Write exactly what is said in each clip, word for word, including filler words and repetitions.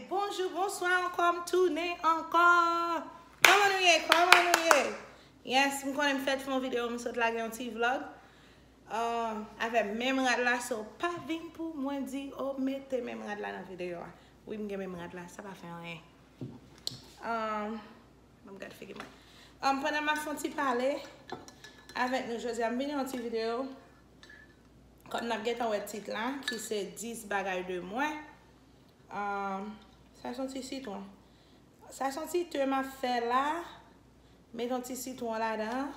Bonjou, bonswa ankò, m tounen ankò. Kòman nou ye? Kòman nou ye? Yes, m konnen m fèk fè yon videyo, m sot lage yon ti vlog. Uh, avè menm rad la, so pa vin pou mwen di, oh, mete menm rad la nan videyo a. Wi, m gen menm rad la, sa pa fè anyen. Um, Ban m gad figi mwen. Um, pandan m ap fè yon ti pale avèk nou jodi a, m vin yon ti videyo. Kòm n ap gentan wè tit la, ki se dis bagay de mwen. Um, sa se yon ti sitwon. Sa se yon ti te m ap fè la. Met yon ti sitwon ladan.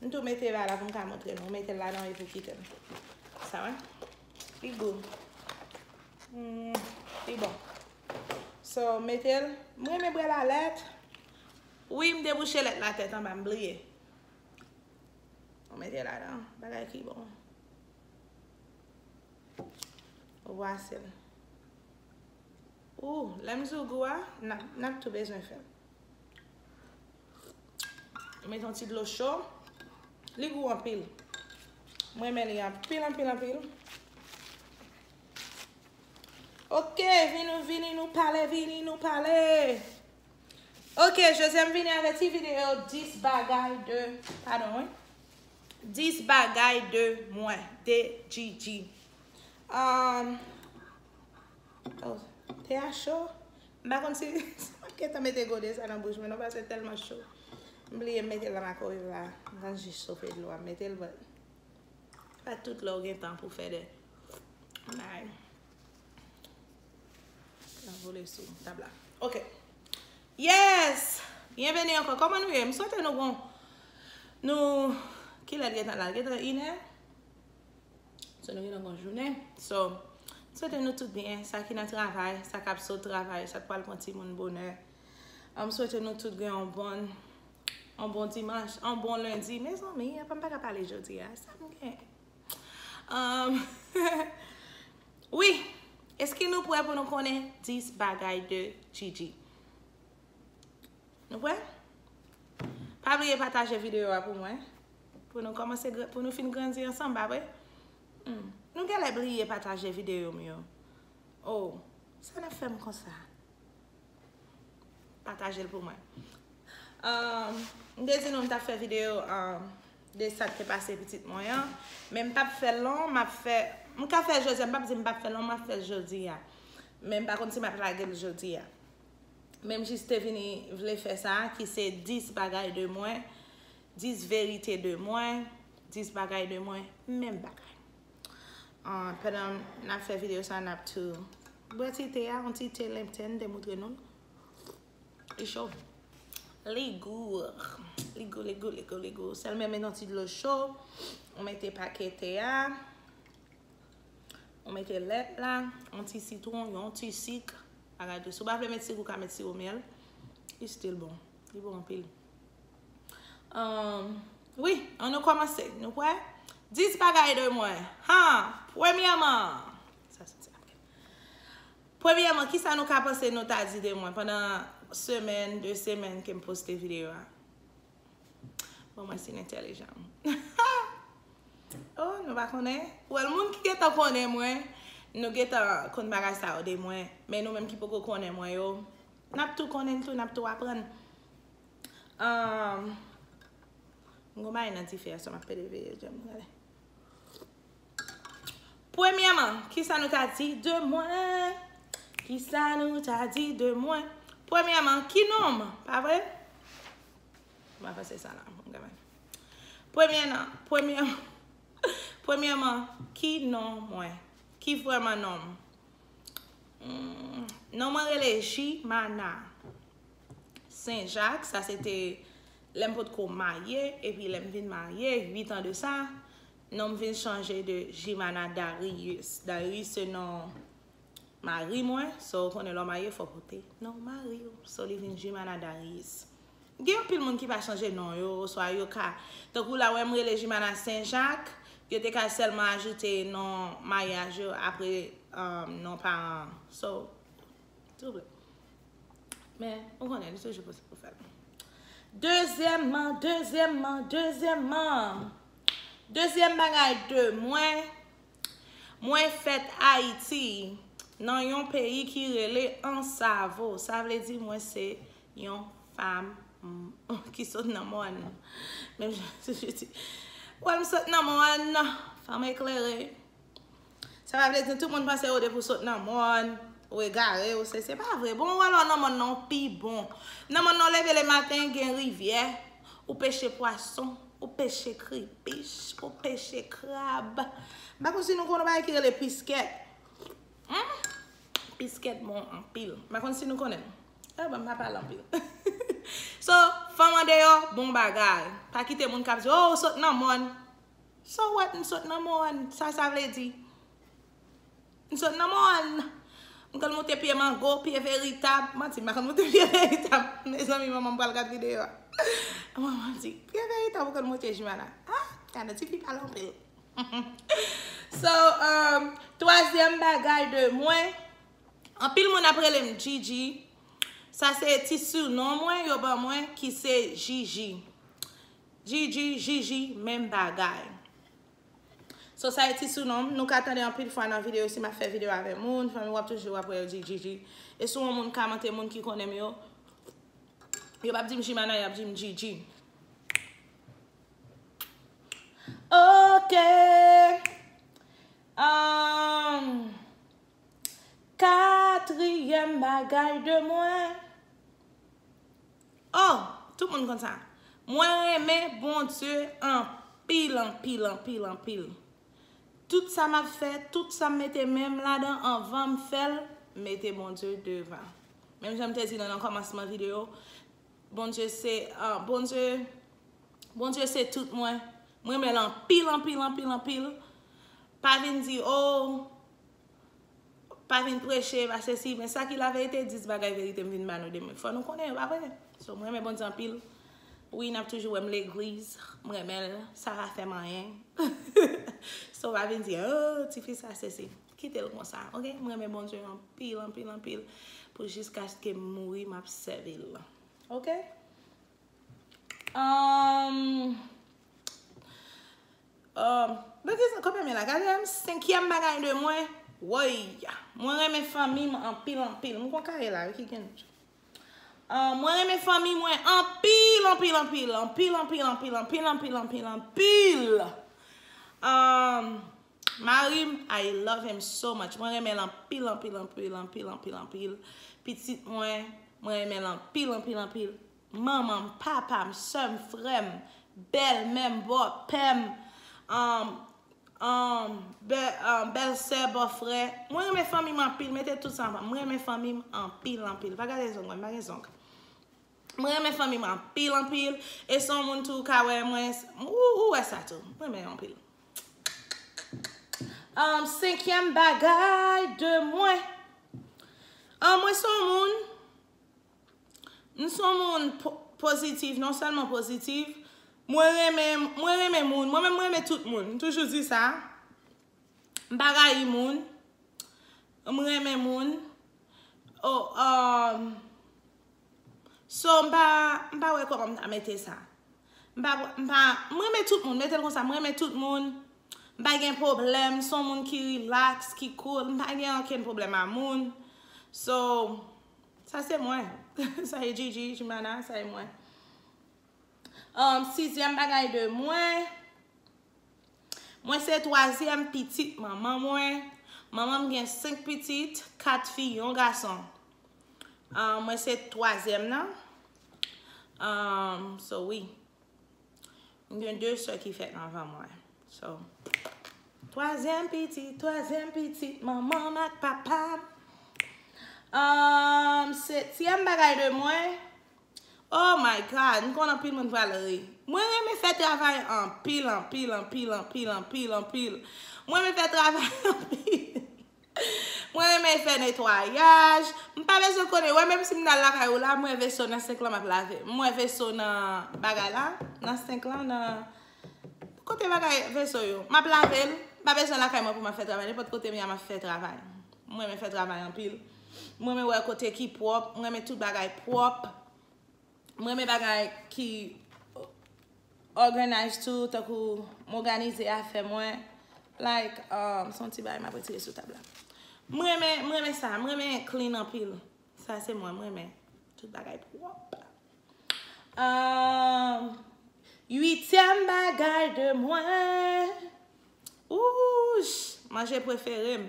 M tou mete ba la pou m ka montre nou. Mete l ladan epi w kite l. Sa wè? Li gou. Hmm, li bon. So, mete l. M renmen bwè la lèt. Wi, m debouche lèt la tèt anba, m bliye. Ou mete ladan, bagay ki bon. Ou bwase l. Ou, lè m di w gou a, n ap, n ap tou bezwen fè l. Ou mete yon ti dlo cho. Li gou anpil. M renmen li anpil, anpil, anpil. Ok, vini, vini nou pale, vini nou pale. Ok, jodi a m vini avèk ti videyo dis bagay de, padon, wi. Dis bagay de mwen, de Gigi. Um, oh, te a cho. M pa konn si, si m ap gentan mete gode sa nan bouch mwen non, paske tèlman cho. M bliye m mete l nan makwowev la. M konn jis chofe dlo a, m mete l, but pa tout lè w gen tan pou fè de bagay. L ap vole sou tab la. Ok. Yes! Byenveni ankò. Kòman nou ye? M swete nou bon. Nou, kilè l gentan la? L gentan inè? So, nou gentan gon jounen. So, m swete nou tout byen. Sa ki nan travay, sa k ap sot travay, sa k pral pran timoun bonè. M swete nou tout gen yon bon, yon bon dimanch, yon bon lendi. Mezanmi, apa m pa ka pale jodi a? Sa m gen? Um, wi, èske nou prè pou nou konnen dis bagay de Gigi? Nou prè? Pa bliye pataje videyo a pou mwen. Pou nou kòmanse, pou nou fin grandi ansanm, pa vre? Hmm. Nou genlè bliye pataje videyo m yo. Oh, sa n ap fè m konsa? Pataje l pou mwen. Um, m te di nou m t ap fè videyo, um, de sa k te pase pitit mwen an. Men m p ap fè l long, m ap fè, m ka fè l jodi a, m p ap di m p ap fè l long, m ap fè l jodi a. Men m pa konn si m ap lage l jodi a. Men m jis te vini vle fè sa, ki se dis bagay de mwen, dis verite de mwen, dis bagay de mwen, menm bagay. Ah, pandan n ap fè videyo sa, n ap tou bwè ti te a, yon ti te Lipton, te moutre nou. Li cho. Li gou. Li gou, li gou, li gou, li gou. Sèlman met yon ti dlo cho. Ou mete pake te a. Ou mete lèt la. Yon ti sitwon, yon ti sik. Bagay tou. Si w pa vle met sik, ou ka met siwo myèl. Li still bon. Li bon anpil. Um, wi, ann nou kòmanse. Nou prè? Dis bagay de mwen. Ha! Premyèman, sa santi la. Premyèman, kisa nou ka panse nou ta di de mwen pandan semèn, de semèn ke m poste videyo a? Bon, mwen si n entèlijan. Oh, nou pa konnen? Well, moun ki gentan konnen mwen, nou gentan konn bagay sa yo de mwen. Men nou menm ki poko konnen mwen yo, n ap tou konnen l tou, n ap tou aprann. Um, m gon bagay nan dife a, so m ap pede veye djèm, gade. Premyèman, kisa nou ta di de mwen? Kisa nou ta di de mwen? Premyèman, ki non m? Pa vre? M ap fè sa la, m gade. Premyèman, premyèman, premyèman, ki non mwen? Ki vrèman non m? Hmm, non mwen rele Jimana Saint-Jacques. Sa se te lè m potko marye, epi lè m vin marye, uit an de sa, non m vin chanje de Jimana Darius. Darius se non mari mwen, so ou konnen lè w marye, fò w pote non mari w. So li vin Jimana Darius. Gen anpil moun ki pa chanje non yo, oswa yo ka, tankou la wè m rele Jimana Saint-Jacques, yo te ka sèlman ajoute non maryaj yo apre, um, non paran. So, silvouplè. Men, ou konnen, li toujou posib pou fè l. Dezyèmman, dezyèmman, dezyèmman. Dezyèm bagay de mwen, mwen fèt Ayiti. nan yon peyi ki rele Ansavo. Sa vle di mwen se yon fanm ki sot nan mòn. Menm jan, wè m sot nan mòn, fanm eklere. Sa pa vle di tout moun panse ou depi w sot nan mòn, ou egare, ou se, se pa vre. Bon, ou wè lè w nan mòn nan, ou pi bon. Nan mòn nan, ou leve lematen, gen rivyè, ou peche pwason, ou peche kribich, ou peche krab. M pa konn si nou konn yon bagay ki rele piskèt. Hmm? Piskèt bon anpil. M pa konn si nou konnen l. Ah, bon, m pa pale anpil. So, fanm andeyò, bon bagay. Pa kite moun k ap di, oh, ou sot nan mòn. So what, m sot nan mòn. Sa sa vle di? M sot nan mòn. M konn monte pye mango, pye veritab. Manti, m pa konn monte pye veritab. Mezanmi, manman m pral gad videyo a. Manman di, pye veritab ou konn monte, Jimana? Ah, gade ti fi pale anpil. So, um, twazyèm bagay de mwen, anpil moun ap rele m Gigi. Sa se ti sinon mwen, yo ban mwen, ki se Jiji. Jiji, Jiji, menm bagay. So, sa e ti sinon m, nou ka tande anpil fwa nan videyo, si m ap fè videyo avè moun, fanmi w ap toujou ap wè yo di Jiji. E si yon moun kòmante, moun ki konnen m yo, yo p ap di m Jimana, y ap di m Jiji. Ok. Um, katriyèm bagay de mwen. Oh, tout moun konn sa. Mwen renmen Bondye anpil, anpil, anpil, anpil. Tout sa m ap fè, tout sa m mete men m ladan anvan m fè l, mete Bondye devan. Menm jan m te di nan, nan kòmansman videyo, Bondye se, ah, Bondye, Bondye se tout mwen. Mwen renmen l anpil, anpil, anpil, anpil. Pa vin di, oh, pa vin preche, pa sesi, men sa ki laverite, dis bagay verite m vin ba nou demen. Fò nou konnen yo, pa vre? So, mwen renmen Bondye anpil. Wi, n ap toujou wè m legliz, mwen renmen l, sa pa fè m anyen. So, pa vin di, oh, tifi sa, sesi. Kite l konsa, ok? Mwen renmen Bondye anpil, anpil, anpil. Pou jiskaske m mouri, m ap sèvi l. Ok? Um, um, men ki sa, konbyen m ye la? Katriyèm, senkyèm bagay de mwen, woy, mwen renmen fanmi m anpil, anpil. M gon kaye la, wi, ki gen. Um, mwen renmen fanmi mwen anpil, anpil, anpil, anpil, anpil, anpil, anpil, anpil, anpil, anpil, anpil. Um, Mari m, I love him so much. Mwen renmen l anpil, anpil, anpil, anpil, anpil, anpil. Pitit mwen, mwen renmen l anpil, anpil, anpil. Manman m, papa m, sè m, frè m, bèlmè m, bòpè m, um, um, bè, um, bèlsè, bòfrè. Mwen renmen fanmi m anpil. Mete tout sa ansanm. Mwen renmen fanmi m anpil, anpil. Pa gade zong mwen, m pa gen zong. Mwen renmen fanmi m anpil, anpil. E se yon moun tou ka wè mwen, ou, ou wè sa tou. Mwen renmen yo anpil. Um, senkyèm bagay de mwen. Um, mwen se yon moun, m se yon moun po-, pozitif, non sèlman pozitif. Mwen renmen, mwen renmen moun. Mwen menm, mwen renmen tout moun. M toujou di sa. M pa rayi moun. M renmen moun. Oh, um, so, m pa, m pa wè kòman m ta mete sa. M pa, m pa, m renmen tout moun. Mete l konsa, m renmen tout moun. M pa gen pwoblèm. M se yon moun ki rilaks, ki cool. M pa gen okenn pwoblèm a moun. So, sa se mwen. Sa e Gigi, Jimana, sa e mwen. Um, sizyèm bagay de mwen. Mwen se twazyèm pitit manman mwen. Manman m gen senk pitit, kat fi, yon gason. Um, mwen se twazyèm nan. Um, so wi. M gen de sè ki fèt anvan mwen. So, twazyèm pitit, twazyèm pitit, manman m ak papa m. Um, setyèm bagay de mwen. Oh my God, m konn anpil moun pral ri. Mwen renmen fè travay anpil, anpil, anpil, anpil, anpil, anpil. Mwen renmen fè travay anpil. Mwen renmen fè netwayaj. M pa bezwen konnen. Wè, menm si m nan lakay ou la, m wè veso nan senk lan m ap lave. M wè veso nan bagay la, nan senk lan, nan kote bagay veso yo. M ap lave l. M pa bezwen lakay mwen pou m ap fè travay. Nenpòt kote m ye a, m ap fè travay. Mwen renmen fè travay anpil. Mwen renmen wè kote ki pwòp. Mwen renmen tout bagay pwòp. Mwen renmen bagay ki organize tou, tankou m òganize afè mwen. Like, um, se yon ti bagay m ap retire sou tab la. M renmen, m renmen sa. M renmen clean anpil. Sa se mwen, m renmen. Tout bagay pwòp. Um, uityèm bagay de mwen. Ouch, manje prefere m.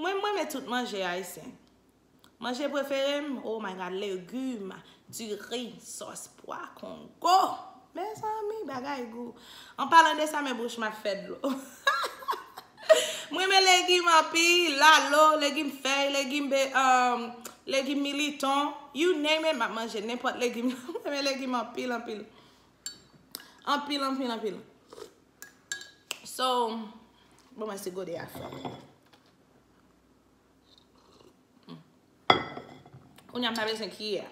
Mwen, mwen renmen tout manje ayisyen. Manje prefere m, oh my God, legim, diri, sòs pwa kongo. Mezanmi, bagay gou. An palan de sa, men bouch m ap fè dlo. Mwen renmen legim anpil, lalo, legim fèy, legim be, um, legim militon. You name it, m ap manje nenpòt legim. Mwen renmen legim anpil, anpil. Anpil, anpil, anpil. So, bon, mwen se gode a fò. Kounye a m ta bezwen kiyè.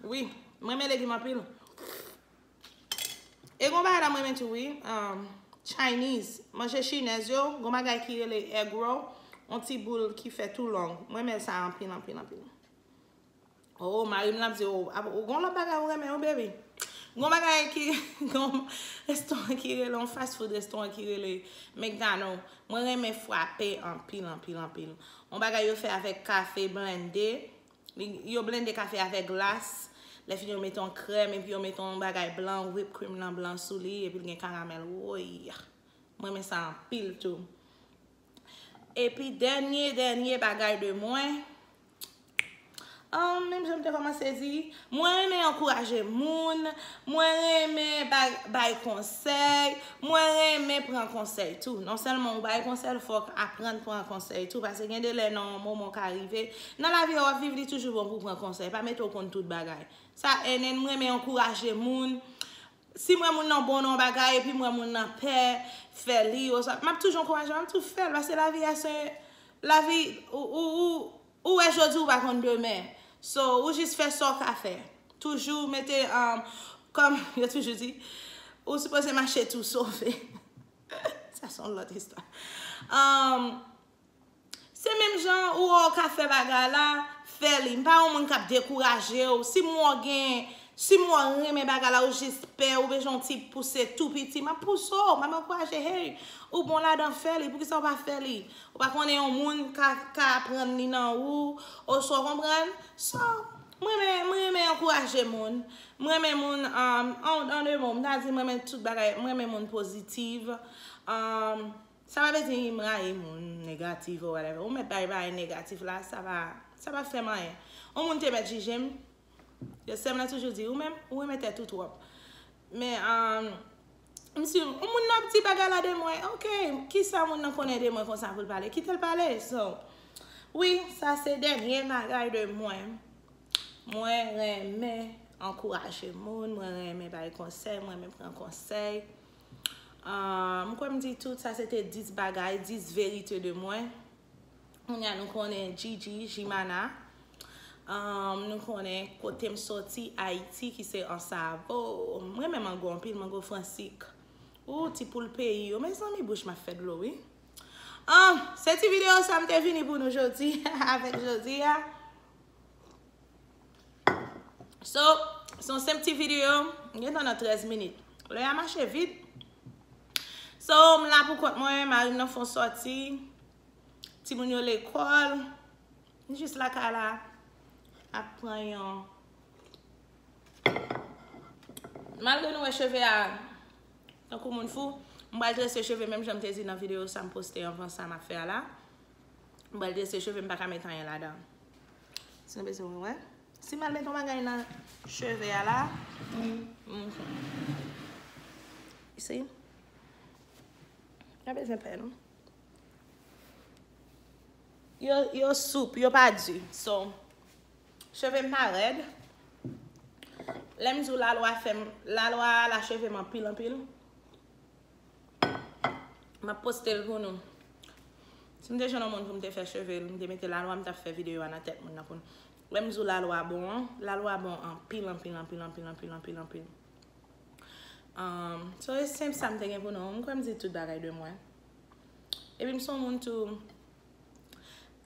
Wi, mwen renmen legim anpil. E gon bagay la mwen renmen tou, wi. Um, Chinese, manje chinèz yo, gon bagay ki rele egg roll, yon ti boul ki fè tou long. Mwen renmen sa anpil, anpil, anpil. Oh, mari m l ap di, oh, ap, ou gon lòt bagay ou renmen, oh, baby. Gon bagay ki, gon restoran ki rele, yon fast food restoran ki rele McDonald. Mwen renmen frape anpil, anpil, anpil. Yon bagay yo fè avèk kafe blende. Li, yo blende kafe avèk glas. Lè fini yo mete yon krèm, epi yo mete yon bagay blan, whip cream nan blan sou li, epi l gen karamèl. Woy! Mwen renmen sa anpil tou. Epi dènye, dènye bagay de mwen. Ah, menm jan m te kòmanse di, mwen renmen ankouraje moun, mwen renmen bay, bay konsèy, mwen renmen pran konsèy tou. Non sèlman ou bay konsèy, fòk aprann pran konsèy tou, paske gen de lè nan yon moman w ka rive, nan lavi a w ap viv, li toujou bon pou w pran konsèy. Pa mete w konn tout bagay. Sa, and then, mwen renmen ankouraje moun. Si m wè moun nan bon nan yon bagay, epi m wè moun nan pè fè li, oswa, m ap toujou ankouraje l, m ap tou fè l, paske lavi a se, lavi, ou, ou, ou, ou wè jodi, ou pa konn demen. So, ou jis fè sa w ka fè. Toujou mete, um, kòm yo toujou di, ou sipoze mache tou sove. Sa se yon lòt istwa. Um, Se menm jan ou wè w ka fè bagay la, fè li. M pa yon moun k ap dekouraje w. Si m wè w gen, si m wè w renmen bagay la, ou jis pè, ou bezwen yon ti pouse tou piti, m ap pouse w, m ap ankouraje, hey, ou bon ladan, fè li. Poukisa w pa fè li? Ou pa konnen yon moun ka, ka aprann li nan ou, oswa w konprann? So, mwen renmen, mwen renmen ankouraje moun. Mwen renmen moun, um, an, an de mo, m ta di mwen renmen tout bagay, mwen renmen moun pozitif. Um, Sa pa vle di m rayi moun negatif or whatever. Ou mèt bay bagay negatif la, sa pa, sa pa fè m anyen. Yon moun te mèt jije m. Yo, sè m nan toujou di, ou menm, ou renmen tèt ou twòp. Men, um, m si yon moun nan ap di bagay la de mwen, ok, kisa moun nan konnen de mwen konsa pou l pale? Kite l pale. So, wi, sa se dènye bagay de mwen. Mwen renmen ankouraje moun, mwen renmen bay konsèy, mwen renmen pran konsèy. Ah, m kwè m di tout, sa se te dis bagay, dis verite de mwen. Kounye a nou konnen Gigi, Jimana. Ah, nou konnen kote m soti, Ayiti, ki se Ansavo. Mwen renmen mango anpil, mango fransik. Ou, ti poul peyi yo. Mezanmi, bouch m ap fè dlo, wi. Ah, se ti videyo sa m te vini pou nou jodi, avèk jodi a. So, se yon senp ti videyo, m gentan nan trèz minit. Lè a mache vit. So, m la pou kont mwen, mari m nan fon sòti, timoun yo lekòl, m jis lakay la, ap pran yon. Malgre nou wè cheve a, tankou moun fou, m pral trese cheve menm jan m te di nan videyo sa m poste anvan sa m ap fè a la. M pral trese cheve, m pa ka met anyen ladan. Si nou bezwen wè. Si m al met yon bagay nan cheve a la, mm, isi, pa bezwen pè non. Yo, yo soup, yo pa di. So, cheve m pa rèd. Lè m di w lalwa fè m, lalwa lave cheve m anpil, anpil. M ap poste l pou nou. Si m te jwenn yon moun pou m te fè cheve l, m te mete lalwa, m t ap fè videyo a nan tèt moun nan pou nou. Lè m di w lalwa bon an, lalwa bon anpil, anpil, anpil. Um, so, e senp sa m te gen pou nou. M kwè m di tout bagay de mwen. Epi m se yon moun tou,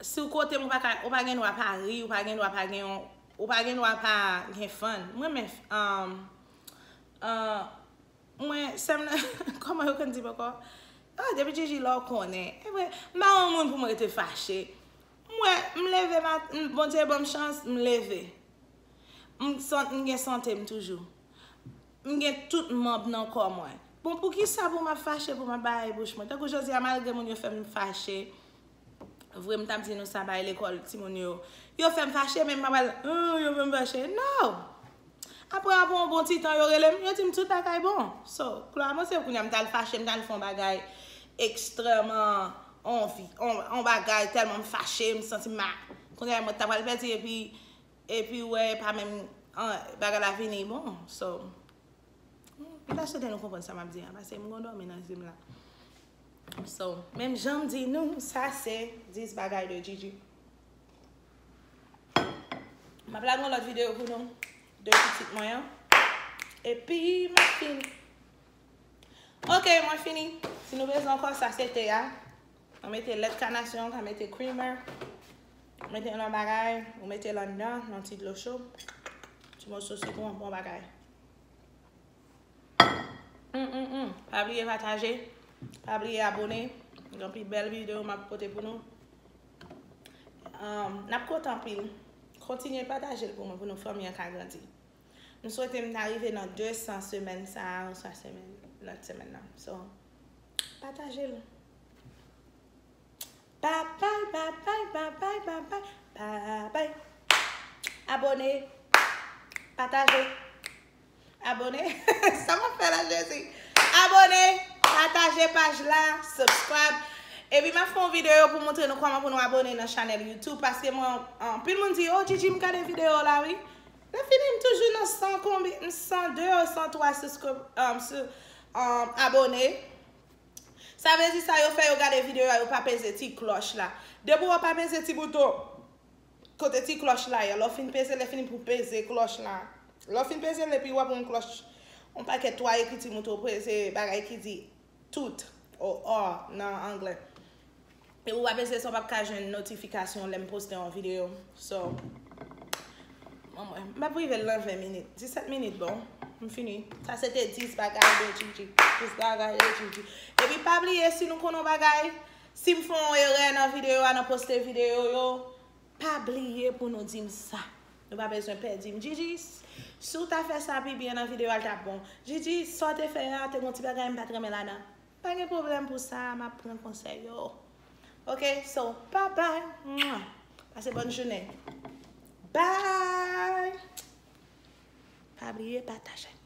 si w kote m, ou pa ka, ou pa gen dwa pa ri, ou pa gen dwa pa gen yon, ou pa gen dwa pa gen fan. Mwen, men, um, uh, Mwen, sè m nan, kòman yo konn di m ankò? Ah, depi Gigi la w konnen. E vre, m pa yon moun pou m rete fache. M wè, m leve mat, m- Bondye ban m chans, m leve. M san- m gen sante m toujou. M gen tout manb nan kò mwen. Bon, poukisa pou m ap fache, pou m ap bay bouch mwen? Tankou jodi a, malgre moun yo fè m fache, vre, m t ap di nou sa bay lekòl timoun yo. Yo fè m fache, men m pa pral, "Oh, yo fè m fache." No! Apre, apre yon bon ti tan, yo rele m, yo di m tout bagay bon. So, glwa a Bondye, kounye a m t al fache, m t al fè yon bagay ekstrèman anvi, yon, yon bagay tèlman m fache, m santi m ma-, kounye a mwen t ap pral pèdi, epi, epi wè, pa menm, an, bagay la vini bon. So, m ta swete nou konprann sa m ap di a, paske m gon dòmi nan zye m la. So, menm jan m di nou, sa se dis bagay de Gigi. M ap lage yon lòt videyo pou nou de pitit mwen an. Epi, mwen fini. Ok, mwen fini. Si nou bezwen ankò, sa se te a. Mwen mete lèt kanasyon, ka mete creamer. Mete yon lòt bagay, ou mete l anndan, yon ti dlo cho. Ti moso sitwon, bon bagay. Mm, mm, mm. Pa bliye pataje. Pa bliye abone. Gen anpil bèl videyo m ap pote pou nou. Um, n ap kontan anpil. Kontinye pataje l pou mwen, pou nou fanmi an ka grandi. M swete m ta rive nan de san semèn sa a, oswa semèn, lòt semèn nan. So, pataje l. Babay, babay, babay, babay, babay. Abone, pataje. Abone. Sa m ap fè la, Jezi? Abone, pataje paj la, subscribe. Epi m ap fè yon videyo pou montre nou kòman pou nou abone nan chanèl YouTube, paske mwen, anpil moun di, "Oh, Gigi, m gade videyo w la, wi." Lè fini, m toujou nan san konbyen, san de, san twa subscri-, um, su-, um, abone. Sa vle di sa yo fè yo gade videyo a, yo pa peze ti klòch la. Depi w pa peze ti bouton kote ti klòch la ye, lè w fin peze, lè fini pou peze klòch la. Lè w fin peze l, epi w ap yon klòch, yon pakèt twa ekriti montre w peze bagay ki di tout, o all nan anglè. Epi w pa peze sa, w p ap ka jwenn notifikasyon lè m poste yon videyo. So, mwen, mwen, m p ap rive l nan ven minit. Disèt minit, bon. M fini. Sa se te dis bagay de Gigi. Dis bagay de Gigi. Epi pa bliye, si nou konn yon bagay, si m fè yon erè nan videyo a, nan poste videyo yo, pa bliye pou nou di m sa. Nou pa bezwen pè di m, "Gigi, si w ta fè sa pi byen nan videyo a, l t ap bon. Gigi, sa w te fè a, te gon ti bagay m pa t renmen ladan." Pa gen pwoblèm pou sa, m ap pran konsèy yo. Ok, so, bye bye. Mwah. Pase bòn jounen. Bye. Pa bliye pataje.